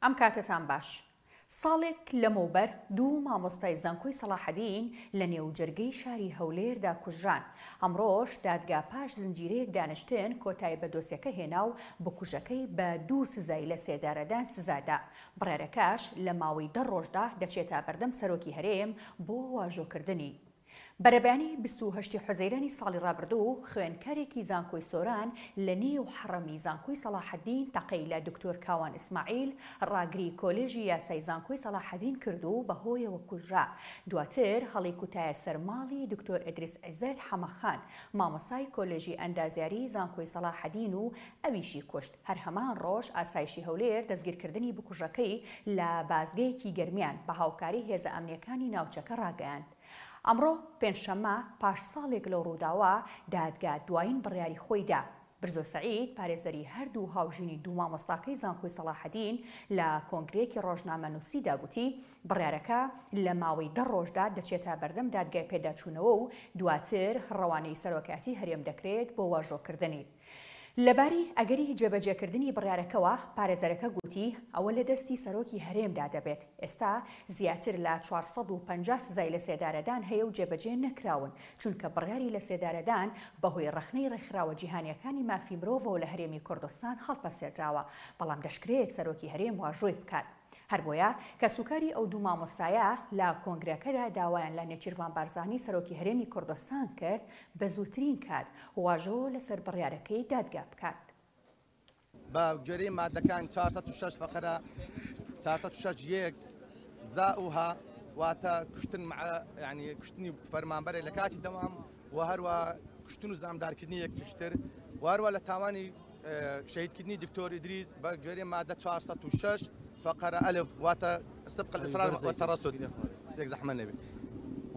ئەم کاتەتان باش. ساڵێک لەمەوبەر دوو مامۆستای زانکۆی سەڵاحەدین لە نێو جەرگەی شاری هەولێردا کوژران. ئەمڕۆش دادگا پاش زنجیرەیەک دانیشتن کۆتایی بە دۆسیەکە هێنا و بکوژەکەی بە دوو سزای لەسێدارەدان سزا دا. بڕیارەکەش لە ماوەی دە ڕۆژدا دەچێتە بەردەم سەرۆکی هەرێم بۆ واژۆکردنی. بەرەبەیانی 28 ی حوزەیرانی ساڵی ڕابردوو، خوێندکارێکی زانکۆی سۆران لە نێو حەڕەمی زانکۆی سەڵاحەدین تەقەی لە دکتۆر کاوان ئیسماعیل، ڕاگری کۆلێژی یاسای زانکۆی سەڵاحەدین کرد و بەهۆیەوە کوژرا. دواتر هەڵیکوتایە سەر ماڵی دکتۆر ئیدریس عیزەت حەمەخان، مامۆستای کۆلێژی ئەندازیاریی زانکۆی سەڵاحەدین و ئەویشی کوشت. هەر هەمان ڕۆژ ئاسایشی هەولێر دەستگیرکردنی بکوژەکەی لە بازگەیەکی گەرمیان بە هاوکاری هێزە ئەمنییەکانی ناوچەکە ڕاگەیاند. ئەمڕۆ پێنجشەممە پاش ساڵێک لەو ڕووداوە، دادگا دوایین بڕیاری خۆی دا. برزۆ سەعید، پارێزەری هەردوو هاوژینی دوو مامۆستاکەی زانکۆی سەڵاحەدین لە کۆنگرەیەکی ڕۆژنامەنووسیدا گوتی، بڕیارەکە لە ماوەی دە ڕۆژدا دەچێتە بەردەم دادگای پێداچوونەوە و دواتر ڕەوانەی سەرۆکایەتی هەرێم دەکرێت بۆ واژۆکردنی. لەبارەی ئەگەری جێبەجێکردنی بڕیارەکەوە، پارێزەرەکە گوتی، ئەوە لە دەستی سەرۆکی هەرێمدا دەبێت، ئێستا زیاتر لە 450 سزای لەسێدارەدان هەیە و جێبەجێ نەکراون، چونکە بڕیاری لەسێدارەدان بەهۆی ڕەخنەی ڕێکخراوە جیهانییەکانی مافی مرۆڤەوە لە هەرێمی کوردستان هەڵپەسێردراوە، بەڵام دەشکرێت سەرۆکی هەرێم واژۆی بکات. هەربۆیە کەسوکاری ئەو دوو مامۆستایە لە کۆنگرەکەدا داوایان لە نێچیرڤان بارزانی سەرۆکی هەرێمی کوردستان کرد بە زووترین کات واژۆ لەسەر بڕیارەکەی دادگا بکات. بە گوێرەی مادەکان 406 فەقرە 406 یەک زا و ها واتە کوشتن مع یعنی کوشتنی فەرمانبەرێک لە کاتی دەوام و هەروە کوشتن و زامدارکردنی یەکتر و هەروە لە تاوانی شەهیدکردنی دکتۆر ئیدریس بە گوێرەی مادە 406 فقرە ئەلف واتە سبق الإصرار والترصد یەک زەحمە نەبێت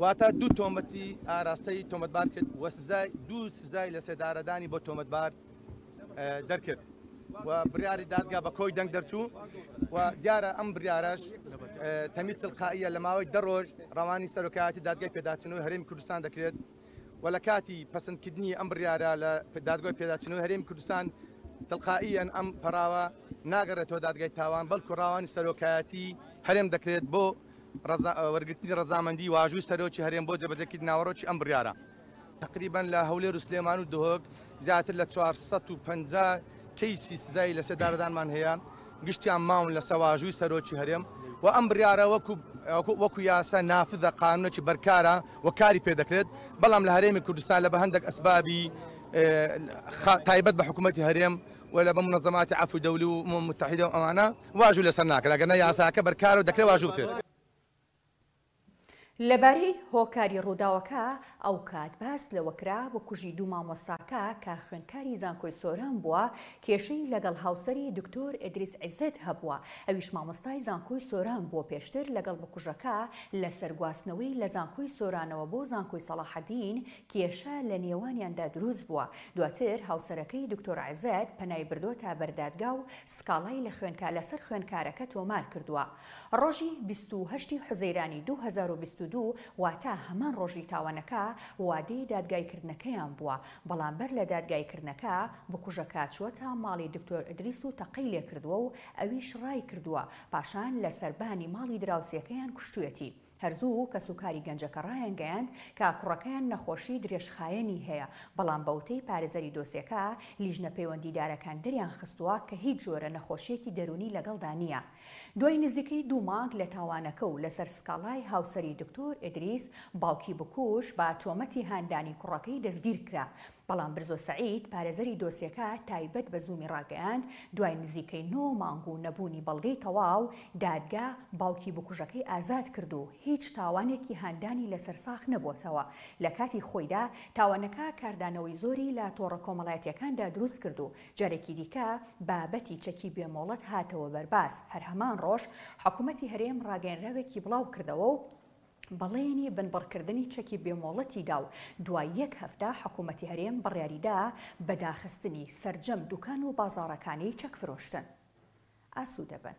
واتە دوو تۆمەتی ئاراستەی تۆمەتبار کرد و سزای دوو سزای لە سێدارەدانی بۆ تۆمەتبار دەرکرد و بڕیاری دادگا بە کۆی دەنگ دەرچوو و دیارە ئەم بڕیارەش تەمیز تلقائیە لە ماوەی دە ڕۆژ ڕەوانی سەرۆکایەتی دادگای پێداچنەوەی هەرێمی کوردستان دەکرێت و لە کاتی پەسەندکردنی ئەم بڕیارە لە دادگای پێداچنەوەی هەرێمی کوردستان تلقائیەن ئەم پەڕاوە ناگەڕێتەوە دادگای تاوان بەڵکو ڕاوانی سەرۆکایەتی هەرێم دەکرێت بۆ وەرگرتنی ڕەزامەندی واژووی سەرۆکی هەرێم بۆ جێبەجێکردنی ناوەڕۆکی ئەم بڕیارە. تەقریبەن لە هەولێر و سلێمان و دهۆک زیاتر لە 450 کەیسی سزای لەسێدارەدانمان هەیە گشتیان ماون لە سەواژووی سەرۆکی هەرێم و ئەم بڕیارە وەکو وەکو یاسا نافذە قانونێکی بەرکارە و کاری پێ دەکرێت بەڵام لە هەرێمی کوردستان لە بە هەندێک ئەسبابی تایبەت بە حکوومەتی هەرێم و لە بە منەزەماتی عەفوی دەولی و ئومم متحیدە و ئەوانە واژوو لەسەر ناکرێت ئەگەر نا یاساکە بەرکارە و دەکرێت واژوو بکرێت. لەبارەی هۆکاری ڕووداوەکە، ئەوکات باس لەوەکرا بکوژی دوو مامۆستاکە کە خوێندکاری زانکۆی سۆران بووە، کێشەی لەگەڵ هاوسەری دکتۆر ئیدریس عیزەت هەبووە، ئەویش مامۆستای زانکۆی سۆران بووە پێشتر لەگەڵ بکوژەکە لەسەر گواستنەوەی لە زانکۆی سۆرانەوە بۆ زانکۆی سەڵاحەدین کێشە لە نێوانیاندا دروست بووە، دواتر هاوسەرەکەی دکتۆر عیزەت پەنای بردۆتە بەر دادگا و سکاڵای لە خوێندکا لەسەر خوێندکارەکە تۆمار کردووە. ڕۆژی 28 ی حوزەیرانی 2022 واتە هەمان ڕۆژی تاوانەکە وادەی دادگایکردنەکەیان بووە، بەڵام بەر لە دادگایکردنەکە بکوژەکە چووەتە ماڵی دکتۆر ئیدریس و تەقەی لێکردووە و ئەویش ڕایکردووە، پاشان لەسەر بانی ماڵی دراوسێکەیان کوشتویەتی. هەر زوو کەسوکاری گەنجەکە ڕایانگەیاند کە کوڕەکەیان نەخۆشی درێژخایەنی هەیە، بەڵام بەوتەی پارێزەری دۆسیەکە، لیژنە پەیوەندیدارەکان دەریانخستووە کە هیچ جۆرە نەخۆشییەکی دەروونی لەگەڵدا نییە. دوای نزیکەی دوو مانگ لە تاوانەکە و لەسەر سکاڵای هاوسەری دکتۆر ئیدریس، باوکی بکوژ بە تۆمەتی هاندانی کوڕەکەی دەستگیرکرا، بەڵام برزۆ سەعید، پارێزەری دۆسیەکە تایبەت بە زوومی ڕاگەیاند، دوای نزیکەی نۆ مانگ و نەبوونی بەڵگەی تەواو، دادگا باوکی بکوژەکەی ئازاد کرد و هیچ تاوانێکی هاندانی لەسەر ساخ نەبووەتەوە. لە کاتی خۆیدا تاوانەکە کاردانەوەی زۆری لە تۆڕە کۆمەڵایەتییەکاندا دروست کرد و جارێکی دیکە بابەتی چەکی بێ مۆڵەت هاتەوە بەرباس، هەر هەمان ڕۆژ حکومەتی هەرێم ڕاگەیەنراوێکی بڵاوکردەوە و بەڵێنی بنبڕکردنی چەکی بێ مۆڵەتی دا و دوای یەک هەفتە حکومەتی هەرێم بڕیاریدا بە داخستنی سەرجەم دوکان و بازاڕەکانی چەک فرۆشتن. ئاسوودەبن.